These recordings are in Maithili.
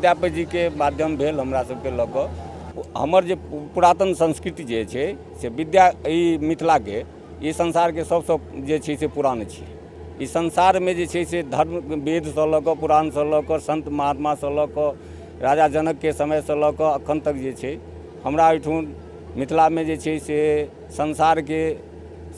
विद्यापति जीके माध्यम भेल हमरा सबके लऽ कऽ। हमर जे पुरातन संस्कृति जे छै से विद्या ई मिथिलाके ई संसारके सबसँ जे छै से पुरान छै। ई संसारमे जे छै से धर्म वेदसँ लऽ कऽ पुराणसँ लऽ कऽ सन्त महात्मासँ लऽ कऽ राजा जनकके समयसँ लऽ कऽ एखन तक जे छै हमरा एहिठाम मिथिलामे जे छै से संसारके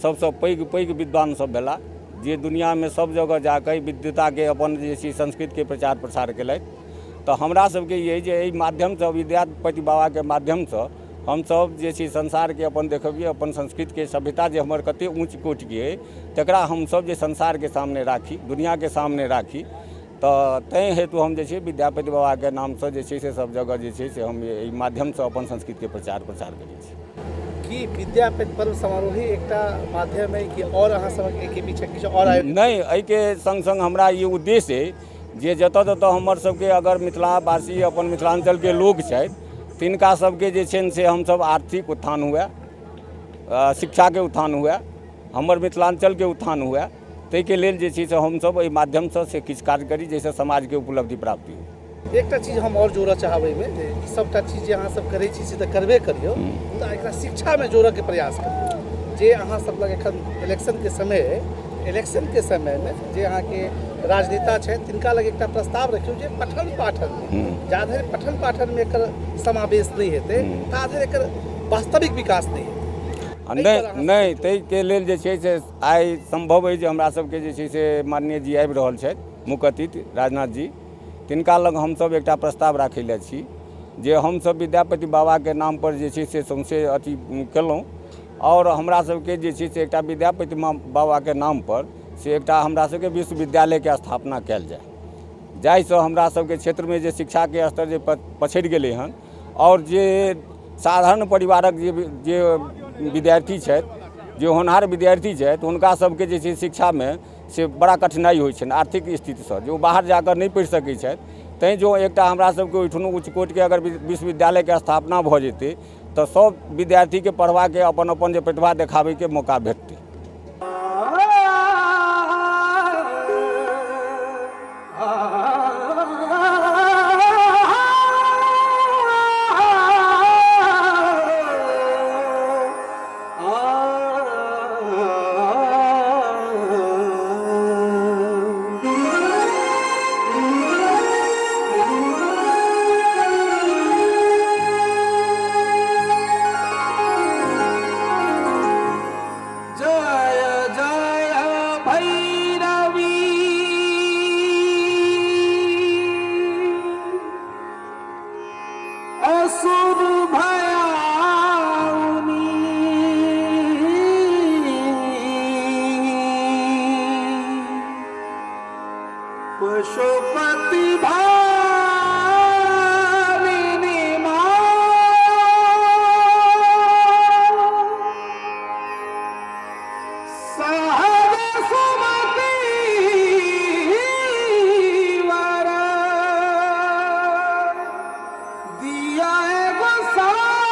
सबसँ पैघ पैघ विद्वान सब भेला जे दुनिआँमे सब जगह जाकऽ विद्वताके अपन जे छै संस्कृतके प्रचार प्रसार केलथि। तऽ हमरा सबके ई अइ जे एहि माध्यमसँ विद्यापति बाबाके माध्यमसँ हमसब जे छै संसारके अपन देखबियै, अपन संस्कृतके सभ्यता जे हमर कते ऊँच कोटिके अइ तकरा हमसब जे संसारके सामने राखी, दुनिआँके सामने राखी। तऽ ताहि हेतु हम जे छै विद्यापति बाबाके नामसँ जे छै से सब जगह जे छै से हम एहि माध्यमसँ अपन संस्कृतके प्रचार प्रसार करै छी। की विद्यापति पर्व समारोह ही एकटा माध्यम है कि आओर अहाँ सबक एहिके पीछे किछु आओर आयोजन? नहि, एहिके सङ्ग सङ्ग हमरा ई उद्देश्य अइ जे जतऽ जतऽ हमर सबके अगर मिथिलावासी अपन मिथिलाञ्चलके लोक छथि तिनका सबके जे छनि से हमसब आर्थिक उत्थान हुए, शिक्षाके उत्थान हुए, हमर मिथिलाञ्चलके उत्थान हुए, ताहिके लेल जे छै से हमसब एहि माध्यमसँ से किछु कार्य करी जाहिसँ समाजके उपलब्धि प्राप्ति हो। एकटा चीज हम आओर जोड़ऽ चाहब एहिमे जे ई सबटा चीज जे अहाँ सब करै छी से तऽ करबे करियौ, मुदा एकरा शिक्षामे जोड़ऽके प्रयास करियौ। जे अहाँ सब लग एखन इलेक्शनके समय अइ, इलेक्शनके समयमे जे अहाँके राजनेता छथि तिनका लग एकटा प्रस्ताव रखियौ जे पठन पाठनमे जा धरि पठन पाठनमे एकर समावेश नहि हेतै ता धरि एकर वास्तविक विकास नहि हेतै। नहि नहि, ताहिके लेल जे छै से आइ सम्भव अइ जे हमरा सबके जे छै से माननीय जी आबि रहल छथि, मुख्य अतिथि राजनाथ जी, तिनका लग हमसब एकटा प्रस्ताव राखै लए छी जे हमसब विद्यापति बाबाके नामपर जे छै से सौँसे अथी केलहुँ आओर हमरा सबके जे छै से एकटा विद्यापति बाबाके नामपर से एकटा हमरा सबके विश्वविद्यालयके स्थापना कयल जाय, जाहिसँ हमरा सबके क्षेत्रमे जे शिक्षाके स्तर जे पछड़ि गेलै हन आओर जे साधारण परिवारक जे विद्यार्थी छथि, जे होनहार विद्यार्थी छथि, हुनका सबके जे छै शिक्षामे से बड़ा कठिनाइ होइ छनि आर्थिक स्थितिसँ, जे ओ बाहर जाकऽ नहि पढ़ि सकै छथि। तैँ जँ एकटा हमरा सबके ओहिठुन उच्च कोटिके अगर विश्वविद्यालयके स्थापना भऽ जेतै तऽ सब विद्यार्थीके पढ़बाके अपन अपन जे प्रतिभा देखाबैके मौका भेटतै। जय जय भैरवी असुर भयाउनी पशुपति भामिनी माँ सहज सुमति वर दिया गोसाउनी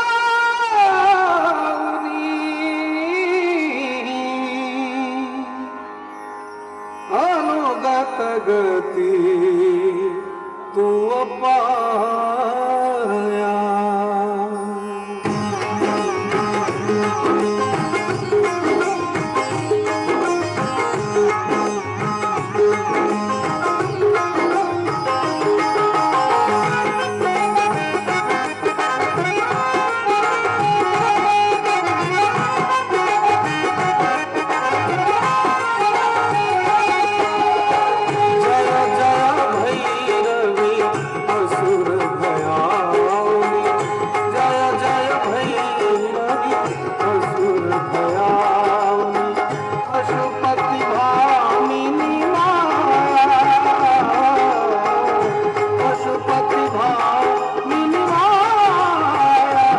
अनुगत गति तू पाया। जय जय भैरवी असुर भयाउनी जय जय भैरवी असुर भयाउनी पशुपति भामिनी माया पशुपति भामिनी माया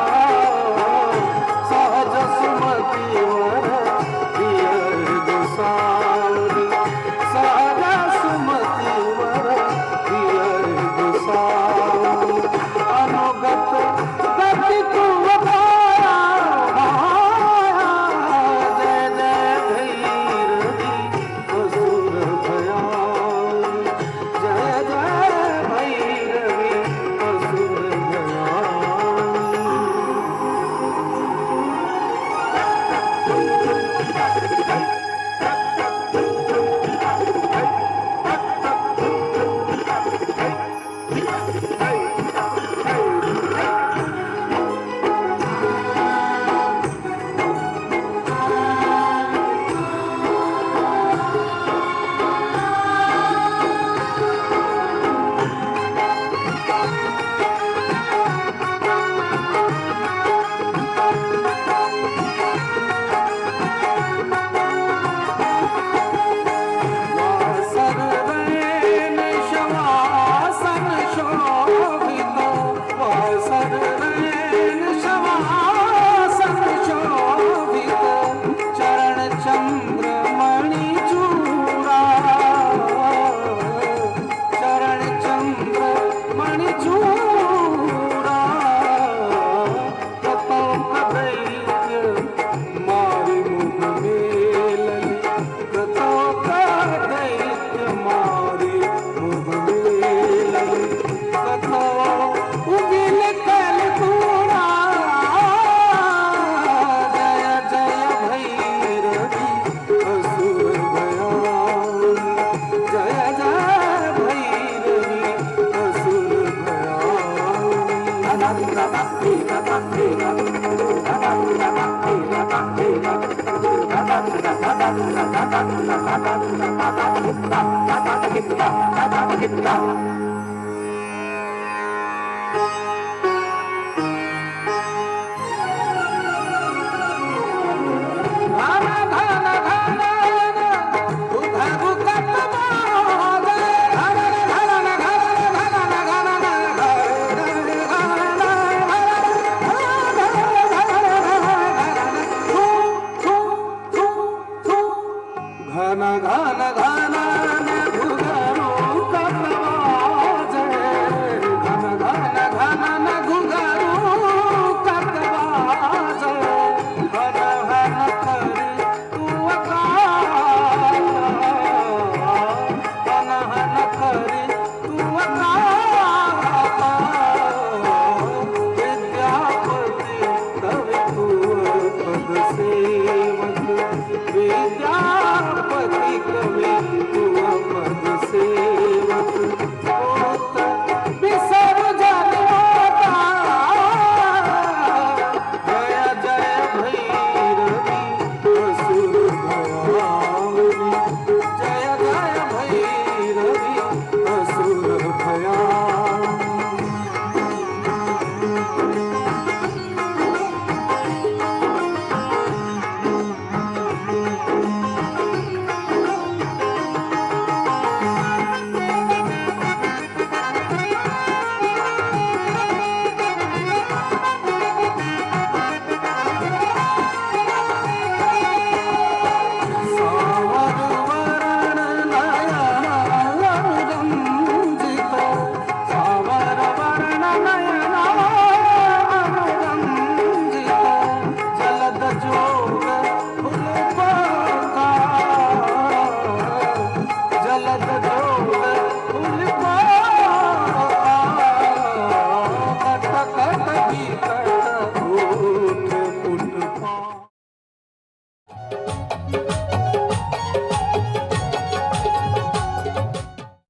सहज सुमति वर दिय गोसाउनी सहज सुमति वर दिय गोसाउनी। चूड़ा कतौक दैत्य मारि मुँह मेलली कतौक दैत्य मारि मुँह मेलली कतौ उगिल कल कूड़ा जय जय भैरवी असुर भयाउनि जय जय भैरवी असुर भयाउनि। घन घन घन घु कत बाजे घन घन घन घन घन घन घन घन घुघरू कत बाजे घन घन घन घुघरू कत बाजे घन घन करी तू अकाल घन घन करी तू अकाल विद्यापति कवि तू पद सेवक विद्यापति कवि तू पद सेवक होत बिसर्जन माता जय जय भैरवी असुर भयाउनि जय जय भैरवी असुर भयाउनि। सावर वरण नयन अनुरंजित सावर वरण नयन अनुरंजित जलद जोग फुल पाता जलद जोग फुल पाता कट कट बिकट उठ पुट पा।